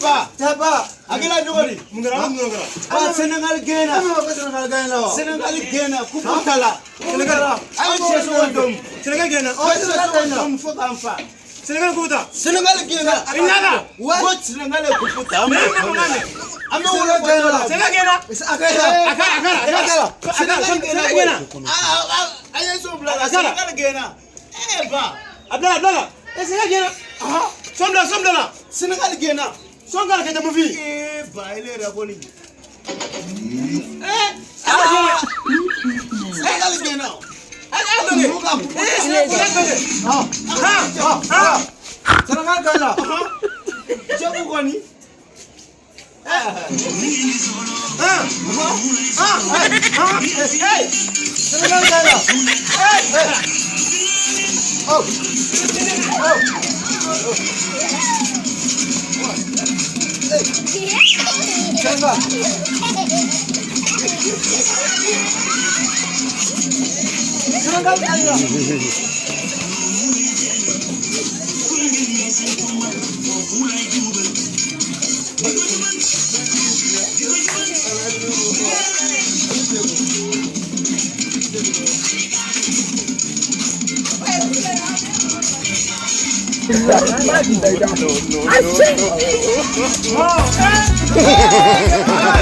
Ba Taba. A kɛra cogo di? Mun kɛra? Mun kɛra? Ba, Sénégal gɛnna. An bɛ ko Sénégal gɛnna wa? Sénégal gɛnna, coupe ta la. Sénégal. A ye cɛ sogo dɔn. Sénégal gɛnna. Ɔ, Sénégal gɛnna fo k'an fa. Sénégal coupe ta. Sénégal gɛnna. I ɲaga. Ko Sénégal ye coupe ta. Ne ne ko mɛn. An bɛ wolo gɛnna la. Sénégal gɛnna. A kɛra. A kɛra, a kɛra, a kɛra. Sénégal gɛnna. Sénégal gɛnna. A ye so bila la. A kɛra. Sénégal gɛnna. Eh ba. A bila, a bila la. E Sénégal gɛnna. Sɔn bila, sɔn bila la. Sénégal gɛnna. Sɔn k'a kɛ jamu fin. Eh ba, ile yɛrɛ kɔni. Eh. Sénégal gɛnna. Sénégal gɛnna. A a dɔn kɛ. Eh, Sénégal dɔn kɛ. Ha ha. Sénégal gɛnna. Jɛbu kɔni. Ah. Ah. Ah. Hey. Sénégal gɛnna. Hey. Oh. Oh. Sénégal. Sénégal gɛnna. No, no, no.